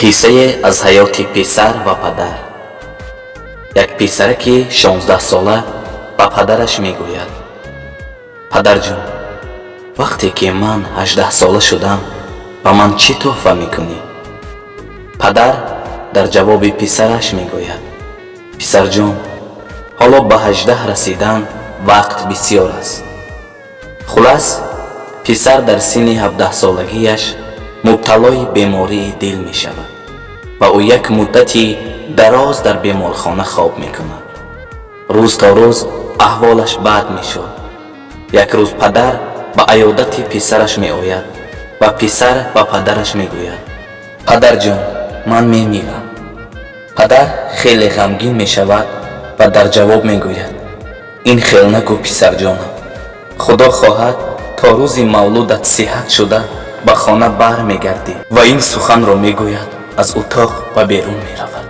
Қиссае аз ҳаёти писар ва падар. Як писараки 16-сола ба падараш мегӯяд: «Падарҷон, вақте ки ман 18-сола шудам, ба ман чӣ тӯҳфа мекунӣ?» Падар дар ҷавоби писараш мегӯяд: «Писарҷон, ҳоло ба 18 расидан вақт бисьёр аст». Хулас, писар дар синни 17-солагиаш мубталои бемории дил мешавад ва ӯ як муддати дароз дар беморхона хоб мекунад. Рӯз то рӯз аҳволаш бад мешуд. Як рӯз падар ба аёдати писараш меояд ва писар ба падараш мегӯяд: «Падарҷон, ман мемирам». Падар хеле ғамгин мешавад ва дар ҷавоб мегӯяд: «Ин хел нагӯ, писарҷонам, Худо хоҳад, то рӯзи мавлудат сиҳат шуда ба хона бармегардӣ». Ва ин суханро мегӯяд, аз утоқ ба берун меравад.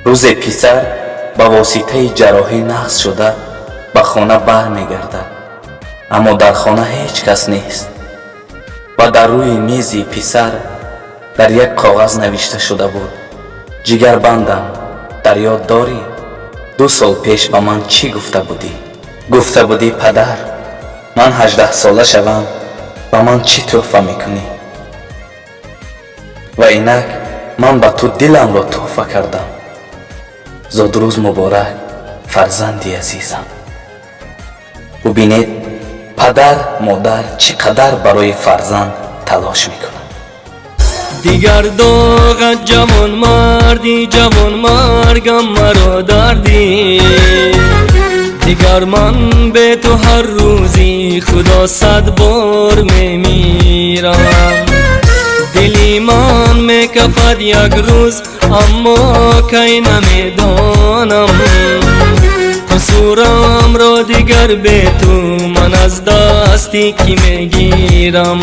Рӯзе писар ба воситаи ҷарроҳӣ нағз шуда ба хона бармегардад, аммо дар хона ҳеҷ кас нест ва дар рӯи мизи писар дар як коғаз навишта шуда буд: «Ҷигарбандам, дар ёд дорӣ, 2 сол пеш ба ман чӣ гуфта будӣ? Гуфта будӣ: падар, ман 18-сола шавам, ба ман чӣ тӯҳфа мекунӣ? Ва инак ман ба ту диламро тӯҳфа кардам. Зодрӯз муборак, фарзанди азизам». Бубинед, падар, модар чӣ қадар барои фарзанд талош мекунад. Дигар доғат ҷавонмардӣ, ҷавонмаргам маро дардӣ. Дигар ман бе ту ҳар рӯзи Худо 100 бор мемирам. Дили ман мекафад як рӯз, аммо кай намедонам. Қусурамро дигар бе ту ман аз дасти кӣ мегирам?